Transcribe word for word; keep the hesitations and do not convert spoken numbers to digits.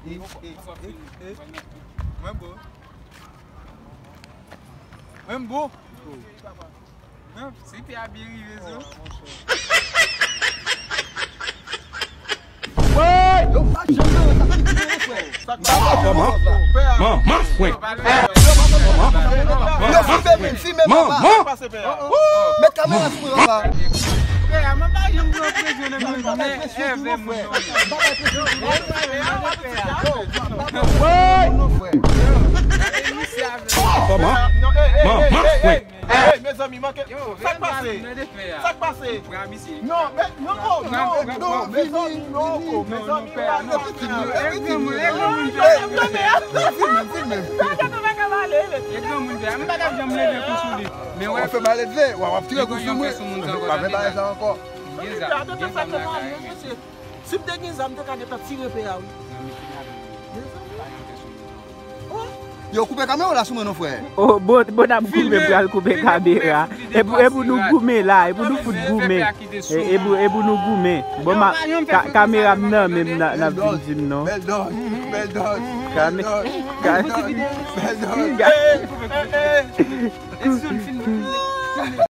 Mwen bon. Mwen bon. Non, si pè a byen rive, zo. Yo, pa janm nan, sa pa janm nan, frè. Manman, manman, frè. Yo, fimen, fimen, papa. Manman. Met kamera sou mwen, papa. Pè a, mwen pa janm pran presyon nan men, men, èvè mwen. Kòman? Manman, frè. Hey, mezanmi, manke. Sa k pase? Sa k pase? Non, men, non, oh, non, non, mezanmi, non, oh, mezanmi, pa nan. Ou fè mal elve, w ap tire kou sou mwen. Pa fè bagay sa ankò. Si m te gen zam, m te ka gentan tire pè a, wi. Yo, koupe kamera w la sou mwen non, frè. Oh, bon, bon, n ap goumen, pral koupe kamera. E pou, e pou nou goumen la, e pou nou fout goumen. E, e pou, e pou nou goumen. Bon, ma, ka, kamera m nan, men m nan, n ap vin di m non. Bèl dòz, bèl dòz, bèl dòz, bèl dòz.